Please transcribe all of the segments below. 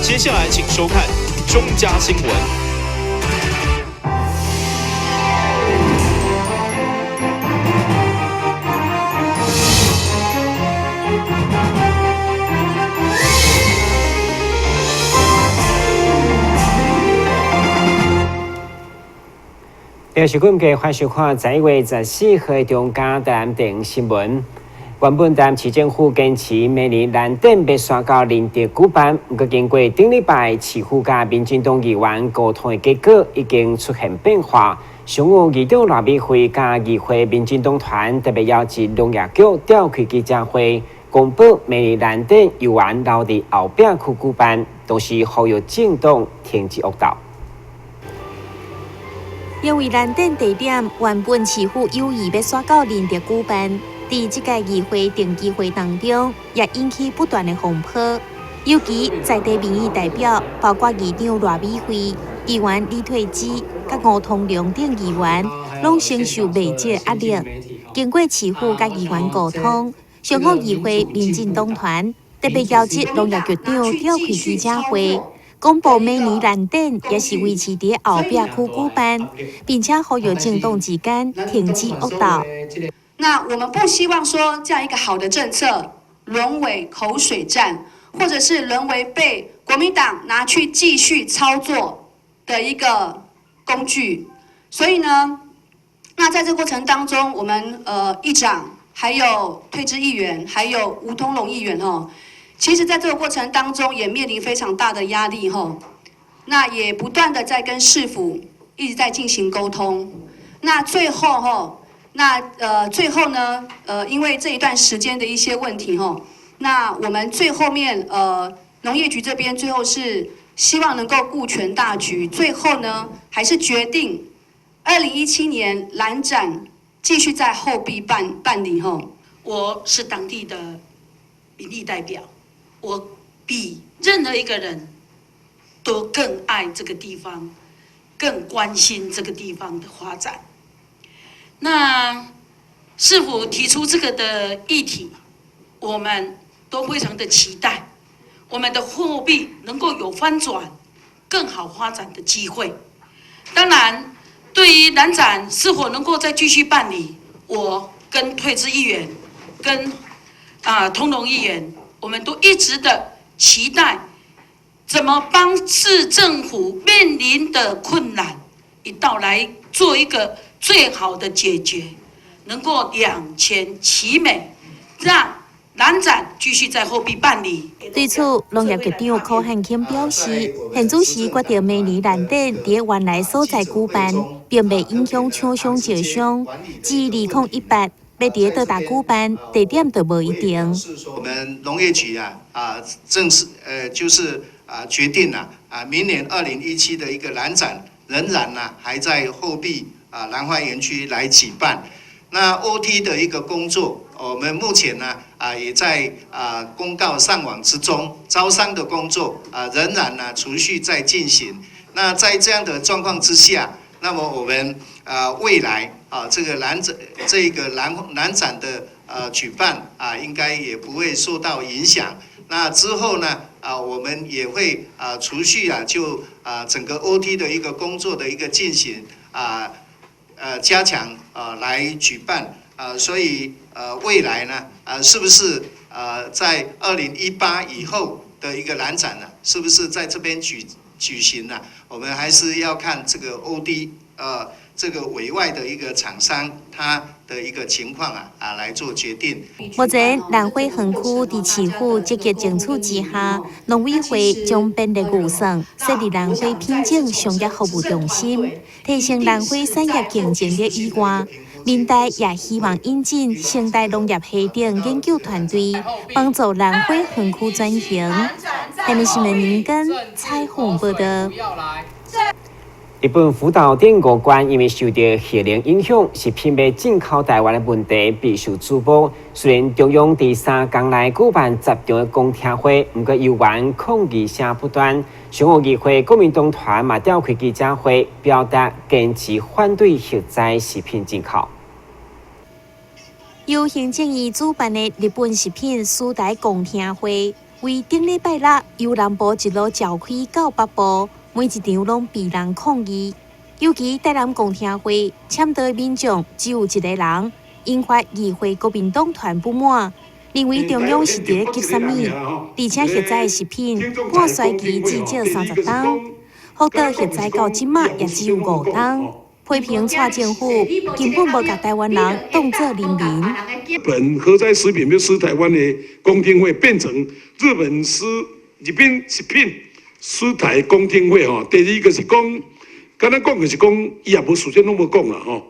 接下來請收看中嘉新聞。電視觀眾歡迎收看11月14號中嘉台南電新聞。原本台南市政府堅持明年蘭展欲徙到仁德舉辦，毋過經過頂禮拜市府佮民進黨議員溝通的結果，已經出現變化。上午議長賴美惠佮議會民進黨團特別邀請農業局召開記者會，公布明年蘭展猶原留佇後壁區舉辦，同時呼籲政黨停止惡鬥。因為蘭展地點原本市府有意欲徙到仁德舉辦，佇這屆議會定期會當中，也引起不斷的風波。尤其在地民意代表，包括議長賴美惠、議員李退之、佮吳通龍等議員，攏承受袂少壓力。經過市府佮議員溝通，上午議會民進黨團特別邀集農業局長召開記者會。公布明年蘭展也是維持佇後壁區舉辦，並且呼籲政黨之間停止惡鬥。那我們不希望說這樣一個好的政策淪為口水戰，或者是淪為被國民黨拿去繼續操作的一個工具。所以呢，那在這個過程當中，我們議長、還有退支議員、還有吳通龍議員哦。其實，在這個過程當中，也面臨非常大的壓力，吼。那也不斷的在跟市府一直在進行溝通。那最後，吼，那最後呢，因為這一段時間的一些問題，吼，那我們最後面，農業局這邊最後是希望能夠顧全大局，最後呢，還是決定2017年蘭展繼續在後壁辦理，吼。我是當地的民意代表。我比任何一個人都更愛這個地方，更關心這個地方的發展。那市府提出這個的議題，我們都非常的期待，我們的貨幣能夠有翻轉、更好發展的機會。當然，對於蘭展是否能夠再繼續辦理，我跟退支議員、跟通龍議員。我們都一直的期待，怎麼幫市政府面臨的困難，一道來做一個最好的解決，能夠兩全其美，讓蘭展繼續在後壁辦理。對此，農業局長柯漢卿表示，現主時決定明年蘭展佇原來所在舉辦，並袂影響廠商招商。至於2018欲佇佗搭舉辦，地點就無一定。我們農業局啊，正式就是決定了明年2017的一個蘭展仍然呢還在後壁蘭花園區來舉辦。那 OT 的一個工作，我們目前呢也在公告上網之中，招商的工作仍然呢持續在進行。那在這樣的狀況之下，那麼我們未來這個蘭展這個蘭展的舉辦應該也不會受到影響。那之後呢我們也會持續就整個 OT 的一個工作的一個進行加強來舉辦所以未來呢是不是在2018以後的一個蘭展呢，是不是在這邊舉行呢？我們還是要看這個 OD 這個委外的一個廠商，他的一個情況來做決定。目前蘭花園區佇市府積極爭取之下，農委會將編列預算設立蘭花品種商業服務中心，提升蘭花產業競爭力以外，民代也希望引進生態農業系統研究團隊，幫助蘭花園區轉型。下面新聞林根彩虹報道。日本福島等五縣因為受著核能影響，食品欲進口台灣的問題備受矚目。雖然中央佇3工內舉辦10場的公聽會，毋過猶原抗議聲不斷。上午議會國民黨團嘛召開記者會，表達堅持反對核災食品進口。由行政院主辦的日本食品輸台公聽會，為頂禮拜六由南部一路召開到北部，每一場攏被人抗議。尤其台南公聽會簽到的民眾只有一個人，引發議會國民黨團不滿，認為中央是佇咧急啥物？而且核災食品半衰期至少30冬，福島核災到這馬也只有5冬。批評蔡政府根本無共臺灣人當做人民。日本核災食品欲輸臺灣的公聽會變成日本輸日本食品輸臺公聽會吼。第二個是講，敢若講就是講，伊也無事先攏無講啦吼。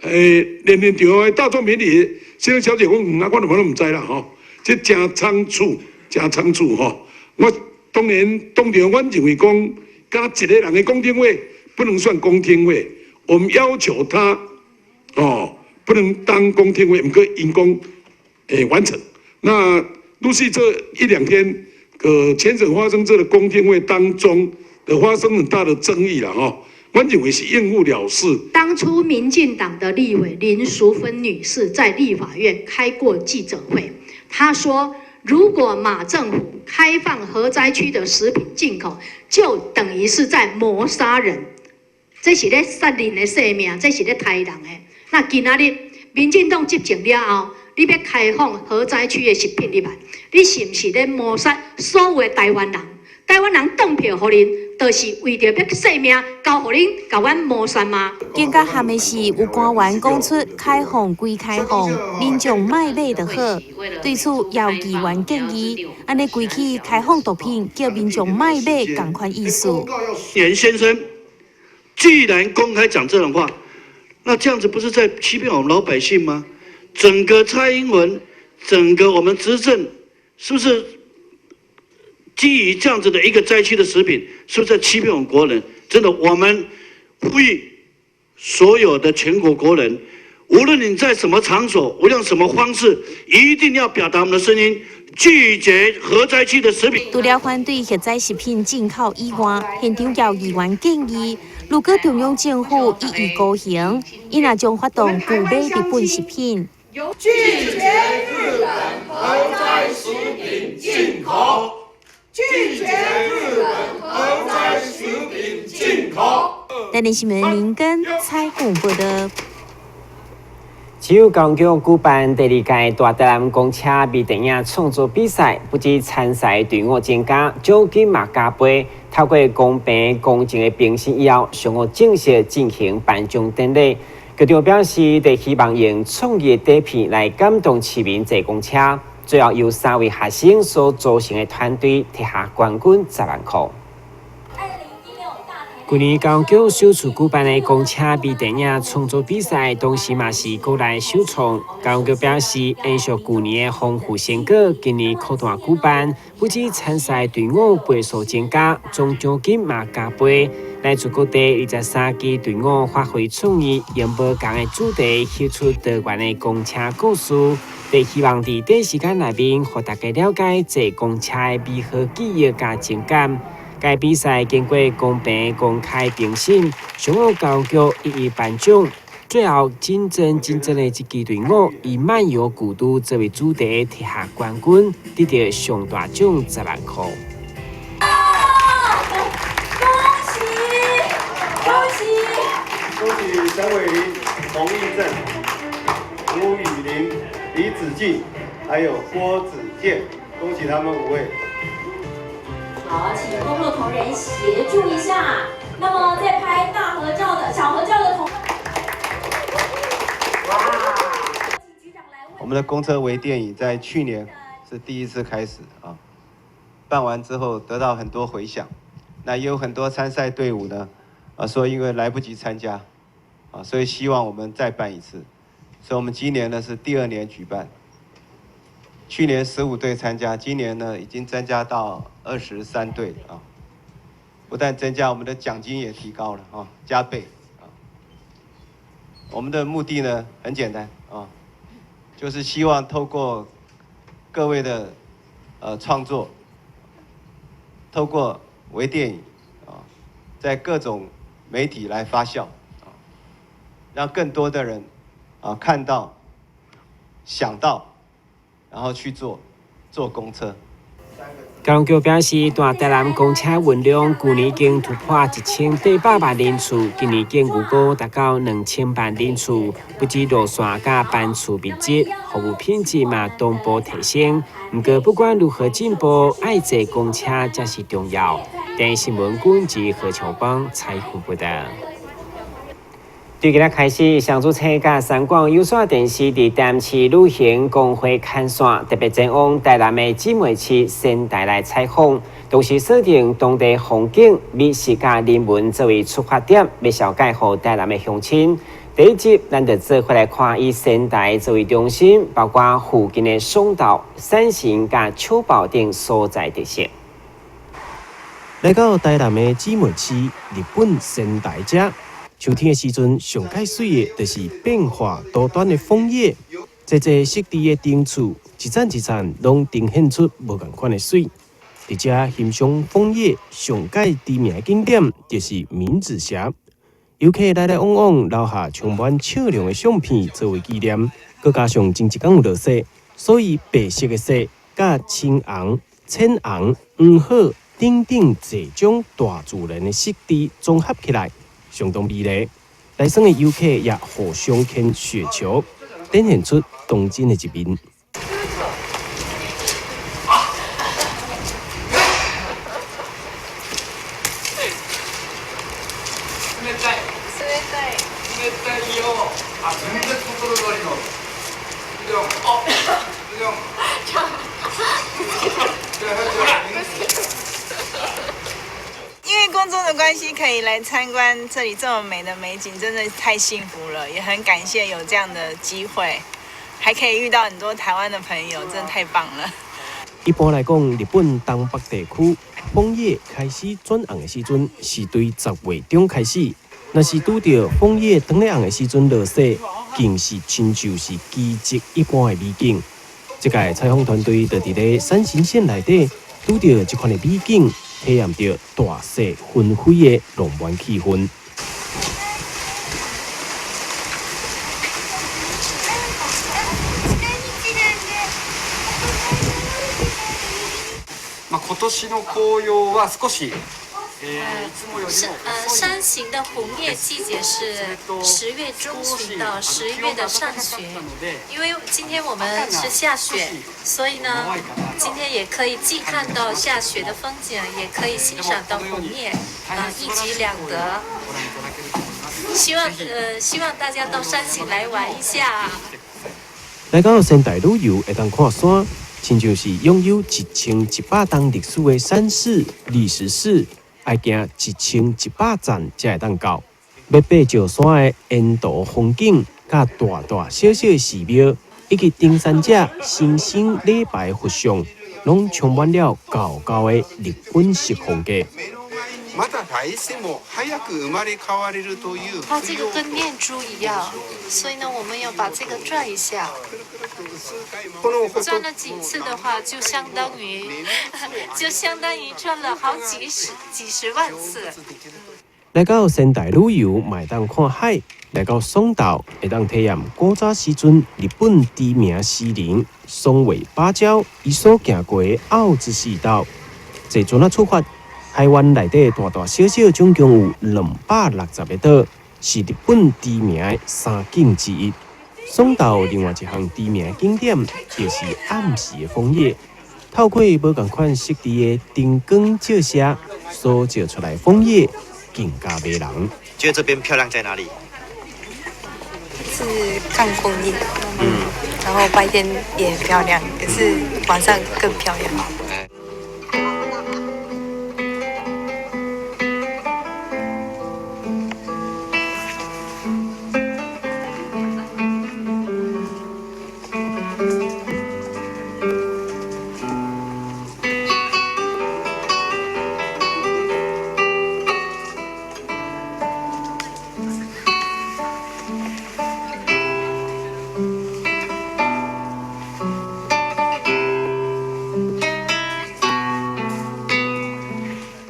連現場的大眾媒體，先生小姐講，啊，我都攏毋知啦吼。這誠倉促，誠倉促吼。我當然當場，阮認為講，敢若一個人的公聽會不能算公聽會。我們要求他，哦，不能當公聽會，毋過𪜶講，完成。那陸續這一兩天，全省發生這個公聽會當中的發生很大的爭議了哈。我認為是應付了事。當初民進黨的立委林淑芬女士在立法院開過記者會，她說，如果馬政府開放核災區的食品進口，就等於是在謀殺人。這是咧殺人的性命，這是咧刣人的。那今仔日民進黨執政了後，你欲開放核災區的食品入來，你是毋是咧謀殺所有的臺灣人？臺灣人投票予恁，就是為著欲性命交予恁，共阮謀殺嗎？更加譀的是，有官員講出開放歸開放，民眾莫買就好。對此，姚議員建議，按呢規氣開放毒品，叫民眾莫買，仝款意思。嚴先生既然公開講這種話，那這樣子不是在欺騙我們老百姓嗎？整個蔡英文，整個我們執政，是不是基於這樣子的一個災區的食品，是不是在欺騙我們國人？真的，我們呼籲所有的全國國人，無論你在什麼場所，無論什麼方式，一定要表達我們的聲音，拒絕核災區的食品。除了反對核災食品進口以外，現場姚議員建議，如果中央政府一意孤行，伊若將發動拒買日本食品。拒絕日本核災食品進口。拒絕日本核災食品進口。台聯新聞林根采訪報道。市有交通局舉辦第二屆大台南公車微電影創作比賽，不止參賽隊伍增加，獎金嘛加倍。透過公平公正的評審以後，上午正式進行頒獎典禮。局長表示，佇希望用創意的短片來感動市民坐公車。最後由三位學生所組成的團隊提下冠軍10萬塊。去年交通局首次舉辦的公車微電影創作比賽，當時嘛是國內首創。交通局表示，延續舊年的豐富成果，今年擴大舉辦，不止參賽隊伍倍數增加，總獎金嘛加倍。來自各地23支隊伍發揮創意，用無仝的主題翕出多元的公車故事，佇希望佇短時間內面，予大家了解坐公車的美好記憶佮情感。該比賽經過公平公開評審，上午交通局一一頒獎，最後真正真正的這支隊伍以漫遊古都作為主題，提下冠軍，得到上大獎10萬塊。恭喜恭喜！恭喜陳偉林、洪義正、吳雨玲、李子敬，還有郭子健，恭喜他們五位。好，請工作同仁協助一下。那麼在拍大合照的小合照的同，哇！我們的公車微電影在去年是第一次開始啊，辦完之後得到很多迴響，那也有很多參賽隊伍呢，啊說因為來不及參加，啊所以希望我們再辦一次，所以我們今年呢是第二年舉辦。去年15隊參加，今年呢已經增加到23隊啊！不但增加，我們的獎金也提高了啊，加倍啊！我們的目的呢很簡單啊，就是希望透過各位的創作，透過微電影啊，在各種媒體來發酵啊，讓更多的人啊看到、想到。然後去坐坐公車。交通局表示，大台南公車運量舊年已經突破1800萬人次，今年更預估達到2000萬人次。不止路線佮班次密集，服務品質嘛同步提升。毋過不管如何進步，愛坐公車才是重要。電視新聞軍及何秋邦採訪報導。對今仔開始，上主車佮三廣有線電視佇台南市旅行公會牽線，特別前往台南的姊妹市仙台來採訪，同時鎖定當地風景、美食佮人文作為出發點，欲紹介予台南的鄉親。第一集，咱就做伙來看以仙台作為中心，包括附近的爽島、山形佮秋寶等所在特色。來到台南的姊妹市日本仙台遮。秋天的時陣，上蓋媠的就是變化多端的楓葉，濟濟設置的燈柱，一盞一盞攏呈現出無仝款的媠。佇遮欣賞楓葉上蓋知名的景點，就是明子峽。遊客來來往往，留下充滿笑容的相片作為紀念。閣加上前一工有落雪，所以白色的雪佮青紅、淺紅、黃褐等等濟種大自然的色調綜合起來，相當美麗。來耍的遊客也互相牽雪球，展現出童真的一面。因為工作的關係，可以來參觀這裡這麼美的美景，真的太幸福了，也很感謝有這樣的機會，還可以遇到很多台灣的朋友，真的太棒了。一般來講，日本東北地區楓葉開始轉紅的時陣，是對10月中開始。若是拄著楓葉當咧紅的時陣落雪，更是親像是奇蹟一般的美景。這屆採訪團隊就佇咧山形縣內底拄著這款的美景，體驗著大雪紛飛的浪漫氣氛。今年の紅葉は少し。是山形的紅葉季節是10月中旬到11月的上旬，因為今天我們是下雪，所以呢，今天也可以既看到下雪的風景，也可以欣賞到紅葉，啊，一舉兩得。希望大家到山形來玩一下。來到仙台旅遊會當看山，親像是擁有1100冬歷史的山寺立石寺。愛行1100層才會當到。欲爬石山的沿途風景，佮大大小小的寺廟，以及登山者誠心禮拜佛像，攏充滿了厚厚的日本式風格。它這個跟念珠一樣，所以呢，我們要把這個轉一下。轉了幾次的話，就相當於轉了好幾十幾十萬次。來到仙台旅遊，嘛會當看海；來到爽島，會當體驗古早時陣日本知名詩人松尾芭蕉伊所行過的奧之細道。坐船仔出發，海灣內底大大小小總共有260個島，是日本知名的三景之一。爽島另外一項知名的景點，就是暗時的楓葉。透過無仝款設置的燈光照射，所照出來楓葉更加迷人。覺得這邊漂亮在哪裡？是看楓葉，然後白天也很漂亮，可是晚上更漂亮。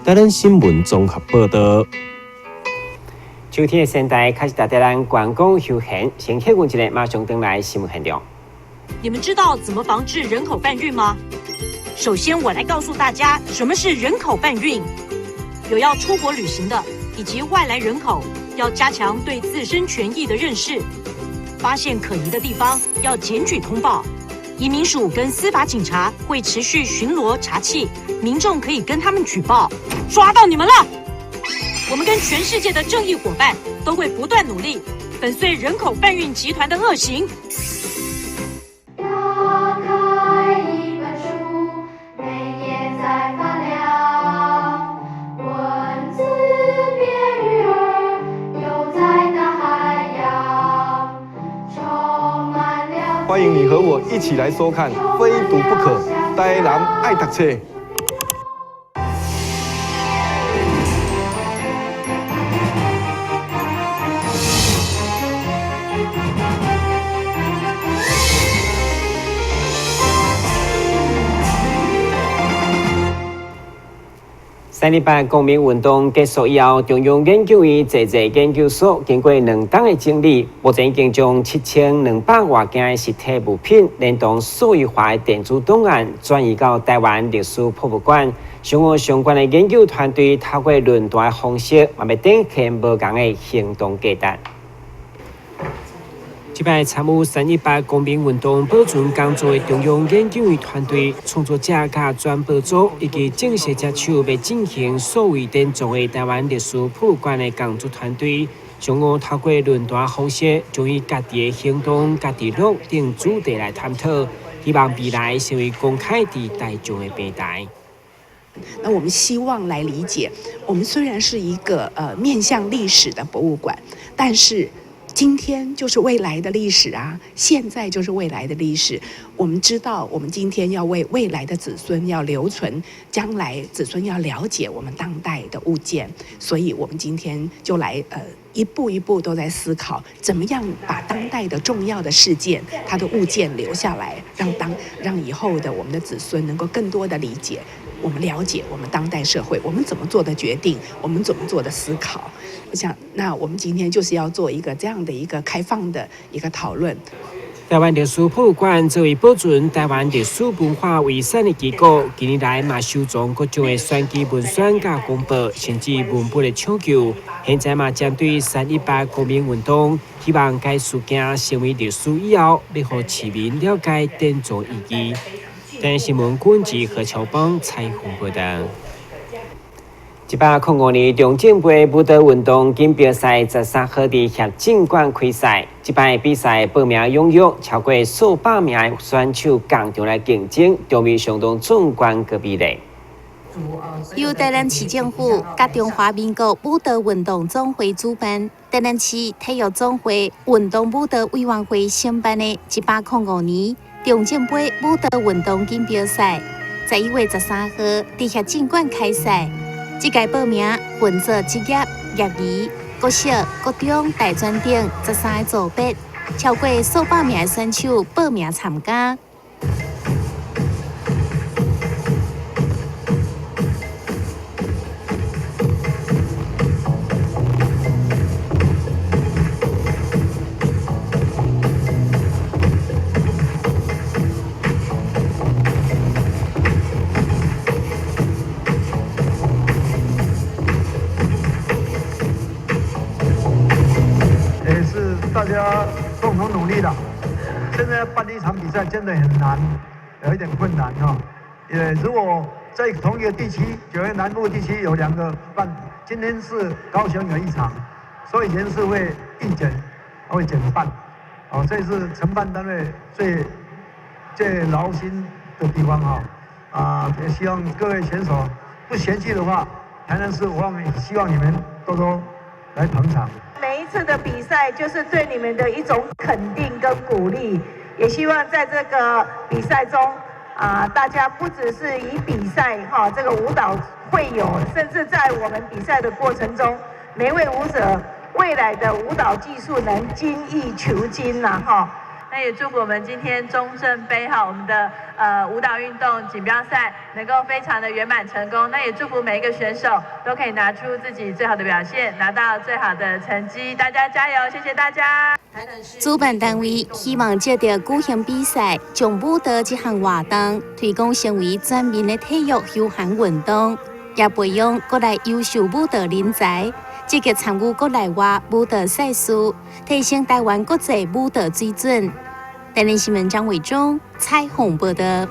台灣新聞綜合報導。秋天的仙台開始值得咱觀光休閒，先歇睏一下，馬上轉來新聞現場。你們知道怎麼防治人口販運嗎？首先，我來告訴大家什麼是人口販運。有要出國旅行的以及外來人口，要加強對自身權益的認識。發現可疑的地方要檢舉通報。移民署跟司法警察會持續巡邏查緝，民眾可以跟他們舉報。抓到你們了！我們跟全世界的正義夥伴都會不斷努力，粉碎人口販運集團的惡行。打開一本書，每頁在發亮，文字變魚兒，游在大海洋，充滿了。歡迎你和我一起來收看《非讀不可》，台南愛讀冊。318公民運動結束以後，中央研究院濟濟研究所經過兩冬的整理，目前已經將7200外件的實體物品，連同數位化的電子檔案轉移到台灣歷史博物館。相關相關的研究團隊透過論壇的方式，嘛欲展現無仝的行動價值。這擺參與318公民運動保存工作的中央研究院團隊創作者佮傳播組以及正式接手欲進行數位典藏的台灣歷史博物館的工作團隊，上午透過論壇方式，將伊家己的行動、家己錄等主題來探討，希望未來成為公開佇大眾的平台。那我們希望來理解，我們雖然是一個面向歷史的博物館，但是今天就是未來的歷史啊！現在就是未來的歷史。我們知道，我們今天要為未來的子孫要留存，將來子孫要了解我們當代的物件，所以我們今天就來一步一步都在思考，怎麼樣把當代的重要的事件、它的物件留下來，讓以後的我們的子孫能夠更多的理解，我們了解我們當代社會，我們怎麼做的決定，我們怎麼做的思考。我想，那我們今天就是要做一個這樣的一個開放的一個討論。台灣歷史博物館作為保存台灣歷史文化遺產的機構，近年來嘛收藏各種的選舉文宣佮公報，甚至文物的搶救。現在嘛針對318國民運動，希望該事件成為歷史以後，欲予市民了解典藏意義。台新聞君志何秋邦採訪報道。105年中正杯舞蹈運動錦標賽13號佇協進館開賽，這擺比賽報名踴躍，超過數百名的選手仝場來競爭，場面相當壯觀閣美麗。由台南市政府佮中華民國舞蹈運動總會主辦，台南市體育總會運動舞蹈委員會承辦的105年中正杯舞蹈運動錦標賽，11月13號佇協進館開賽。這屆報名分做職業、業餘、國小、國中、大專等13個組別，超過數百名的選手報名參加。大家共同努力了。現在要辦一場比賽真的很難，有一點困難哈。也如果在同一個地區，九月南部地區有兩個辦，今天是高雄有一場，所以人數會遞減，會減半。哦，這是承辦單位最最勞心的地方哈。啊，也希望各位選手不嫌棄的話，台南市我們希望你們多多來捧場。每一次的比賽就是對你們的一種肯定跟鼓勵，也希望在這個比賽中，啊，大家不只是以比賽哈這個舞蹈會友，甚至在我們比賽的過程中，每位舞者未來的舞蹈技術能精益求精啦哈。那也祝福我們今天中正杯哈，我們的舞蹈運動錦標賽能夠非常的圓滿成功。那也祝福每一個選手都可以拿出自己最好的表現，拿到最好的成績。大家加油，謝謝大家。主辦單位希望藉著舉行比賽，將舞蹈這項活動推廣成為全民的體育休閒運動，也培養國內優秀舞蹈人才，積極參與國內外舞蹈賽事，提升台灣國際舞蹈水準。台南新聞張偉忠採訪報道。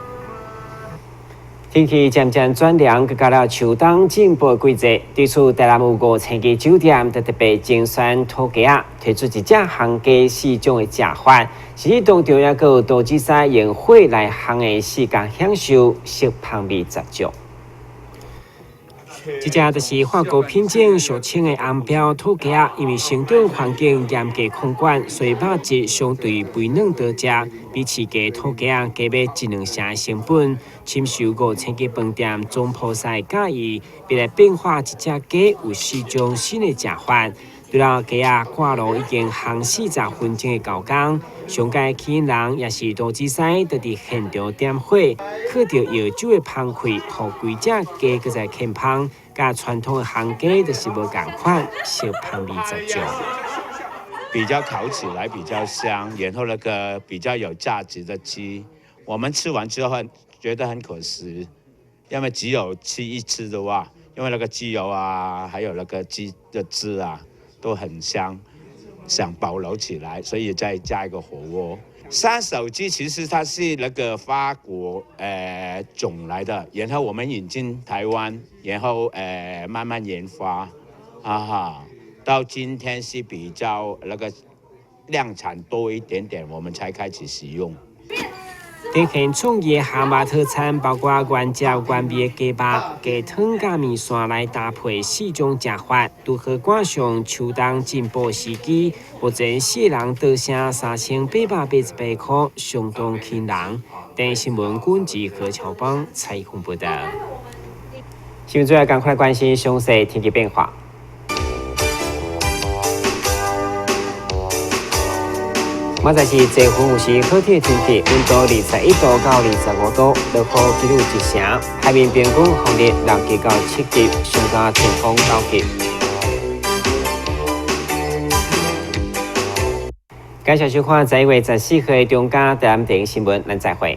天氣漸漸轉涼，閣到了秋冬進補季節。對此，台南有5000間酒店就特別精選土雞仔，推出一隻烘雞四種的食法，甚至當中猶閣有多子師用火來烘的視覺享受，色香味十足。這隻就是法國品種俗稱的紅標土雞仔，因為生長環境嚴格控管，所以肉質相對肥嫩多汁，比市價土雞仔加買一兩成的成本。深受5000間飯店總鋪師佮意，欲來變化一隻雞有四種新的食法。除了雞仔掛爐已經烘40分鐘的厚工，上蓋吸引人也是投資師就佇現場點火，靠著藥酒的香氣，予規隻雞閣再添香，佮傳統的烘雞就是無仝款，色香味十足。比較烤起來比較香，然後那個比較有價值的雞，我們吃完之後覺得很可惜，因為只有吃一次的話，因為那個雞油啊，還有那個雞的汁啊，都很香，想保留起來，所以再加一個火鍋。殺手雞其實它是那個法國種來的，然後我們引進台灣，然後慢慢研發，啊哈，到今天是比較那個量產多一點點，我們才開始使用。呈現創意的蛤蟆套餐，包括原汁原味的雞肉、雞湯佮麵線來搭配四種食法，拄好趕上秋冬進補時機。目前四人桌聲3888塊，相當吸引人。電視新聞軍記何喬邦採訪報道。新聞主要趕快關心詳細天氣變化。明仔載是濟雲有時好天的天氣，溫度21度到25度，落雨幾率1成，海面平均風力6級到7級，上大陣風9級。感謝收看11月14號的中嘉台南電視新聞，咱再會。